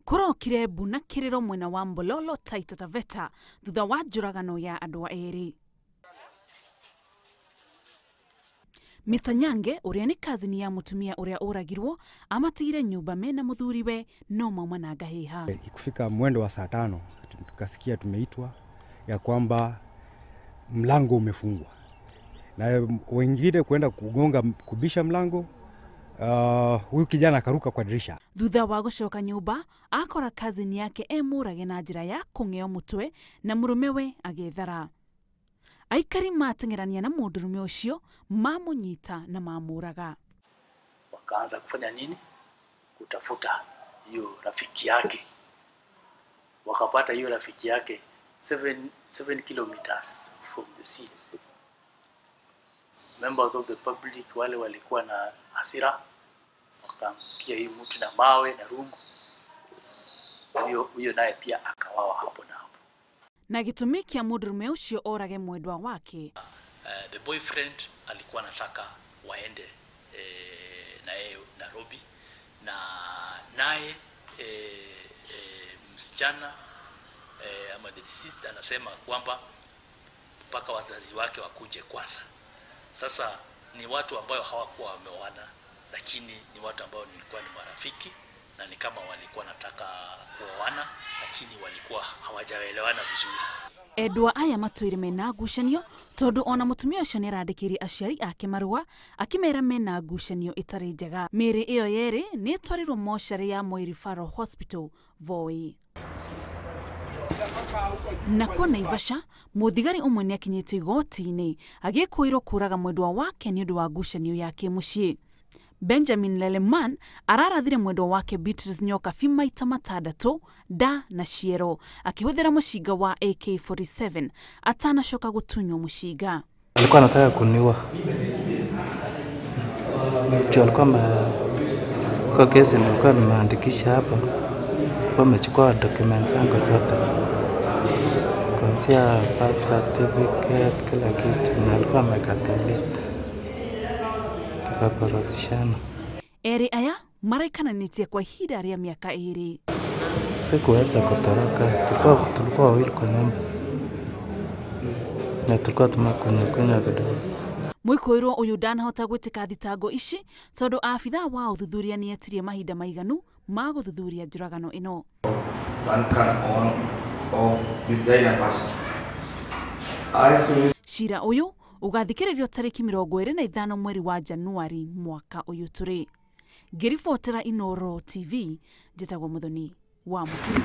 Kũrokire mbu na kĩrĩro mwena wa Mbololo Taita Taveta thutha wa njũragano ya andũ erĩ. Mr Nyange ũrĩa nĩ kazini ya mũtumia ũrĩa ũragirwo amatigire nyũmba mena mũthuriwe no mauma na ngahĩha. Ikufika mwendo wa saa 5 tukasikia tumeitwa ya kwamba mlango umefungwa na wengine kwenda kugonga kubisha mlango. Huyu kijana akaruka kwa dirisha. Thutha wa gũcoka nyũmba akora kazini yake emũrage na njĩra ya kũng'eo mũtwe na mũrũmewe agĩthara. Aikari mateng'erania na mũndũrũme ũcio mamũnyita na mamũraga. Wakaanza kufanya nini? Kutafuta hiyo rafiki yake. Wakapata hiyo rafiki yake 7 kilometers from the scene. Members of the public wale walikuwa na hasira wakamkia hii mtu na mawe na rungu. Huyo naye pia akawawa hapo na hapo. Na gĩtũmi kĩa mũndũrũme ũcio orage mwendwa wake. The boyfriend alikuwa anataka waende na yeye Nairobi, na naye msichana ama the deceased anasema kwamba mpaka wazazi wake wakuje kwanza. Sasa ni watu ambao hawakuwa wameoana, lakini ni watu ambao nilikuwa ni marafiki na ni kama walikuwa nataka kuoana, lakini walikuwa hawajaelewana vizuri. Endwa aya matũire mena ngucanio tondu ona mũtumia ũcio nĩarandĩkĩire aciari ake marũa akĩmera mena ngucanio ĩtarĩ njega. Mĩĩrĩ ĩyo yerĩ nĩĩtwarirwo mocarĩ ya Moi Referral Hospital Voi. Nakuo Naivasha, mũthigari ũmwe nĩakinyĩtio igoti-inĩ agĩkũĩrwo kũraga mwendwa wake nĩ ũndũ wa ngucanio ya kĩmũciĩ. Benjamin Leleman ararathire mwendwa wake Beatrice Nyokabi maita 6 nda na ciero akĩhũthĩra mũcinga wa AK47 atanacoka gũtunywo mũcinga. Alikuwa anataka kuniua. Alikuwa kwa kesi nilikuwa nimeandikisha hapo. Wamechukua documents zangu zote. Kuanzia birth certificate kila kitu, na alikuwa amekatalia. Tukakorofishana. Eri aya maraikananĩtie kwa ihinda rĩa mĩaka 2. Sikuweza kutoroka, tulikuwa wawili kwa nyumba. Na tulikuwa tumekunywa kidogo. Mwĩkũĩrwo ũyũ ndanahota gwĩtĩka thitango ici tondũ abithaa wa ũthuthuria nĩetirie mahinda maiganu ma gũthuthuria njũragano ĩno. Cira ũyũ ũgathikĩrĩrio tarĩki 25 mweri wa Januari mwaka ũyũ tũrĩ. Ngĩribotera Inooro TV, njĩtagwo Muthoni wa Mũkiri.